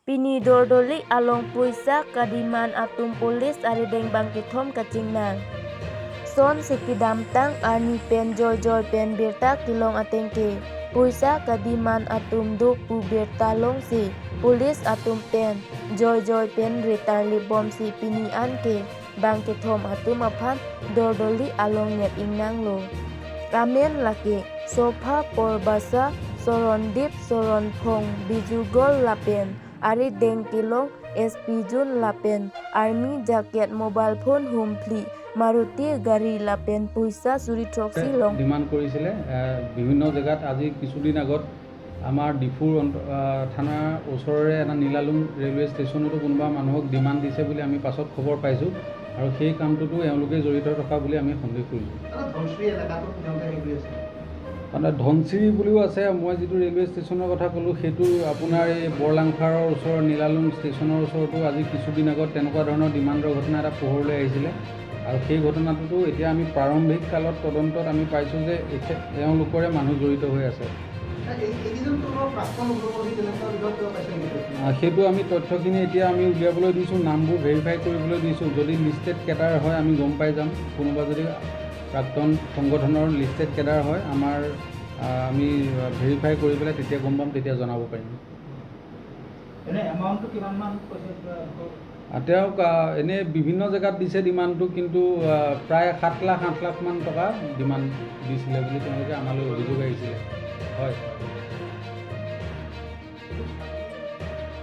Pini dordoli along puisa kadiman atum police arideng bangkithom kachingnang. Son sikidam tang arni pen joy joy pen birta kilong atengke. Puisa kadiman atum duk pu birta long si police atum pen joy joy pen ritarli bom si pini anke bangkithom atum aphan dordoli along net ingnang lo. Kamen lake sofa porbasa Sorondip Soronphong Bijugol lapen ari deng kilong SP Jun lapen army jacket mobile phone humphli Maruti গাড়ী lapen puisa suri troxi long। Demand কৰিছিলে বিভিন্ন জেগাত। আজি কিছুদিন আগত আমাৰ ডিফুৰ থানাৰ ওচৰৰে এটা নীলালুং ৰেলৱে ষ্টেচনতো কোনোবা মানুহক ডিমাণ্ড দিছে বুলি আমি পাছত খবৰ পাইছোঁ আৰু সেই কামটোতো এওঁলোকেই জড়িত থকা বুলি আমি সন্দেহ কৰিছোঁ। মানে ধনশিৰি বুলিও আছে। মই যিটো ৰেলৱে ষ্টেচনৰ কথা ক'লোঁ, সেইটো আপোনাৰ এই বৰলাংফাৰৰ ওচৰৰ নীলালুং ষ্টেচনৰ ওচৰতো আজি কিছুদিন আগত তেনেকুৱা ধৰণৰ ডিমাণ্ডৰ ঘটনা এটা পোহৰলৈ আহিছিলে আৰু সেই ঘটনাটোতো এতিয়া আমি প্ৰাৰম্ভিক কালত তদন্তত আমি পাইছোঁ যে এওঁলোকৰে মানুহ জড়িত হৈ আছে। সেইটো আমি তথ্যখিনি এতিয়া আমি উলিয়াবলৈ দিছোঁ, নামবোৰ ভেৰিফাই কৰিবলৈ দিছোঁ। যদি লিষ্টেড কেডাৰ হয়, আমি গম পাই যাম। কোনোবা যদি প্ৰাক্তন সংগঠনৰ লিষ্টেড কেডাৰ হয়, আমাৰ আমি ভেৰিফাই কৰি পেলাই তেতিয়া গম পাম, তেতিয়া জনাব পাৰিম। তেওঁক এনেই বিভিন্ন জেগাত দিছে ডিমাণ্ডটো, কিন্তু প্ৰায় 7 লাখ 8 লাখমান টকা ডিমাণ্ড দিছিলে বুলি তেওঁলোকে আমালৈ অভিযোগ আহিছিলে। হয়।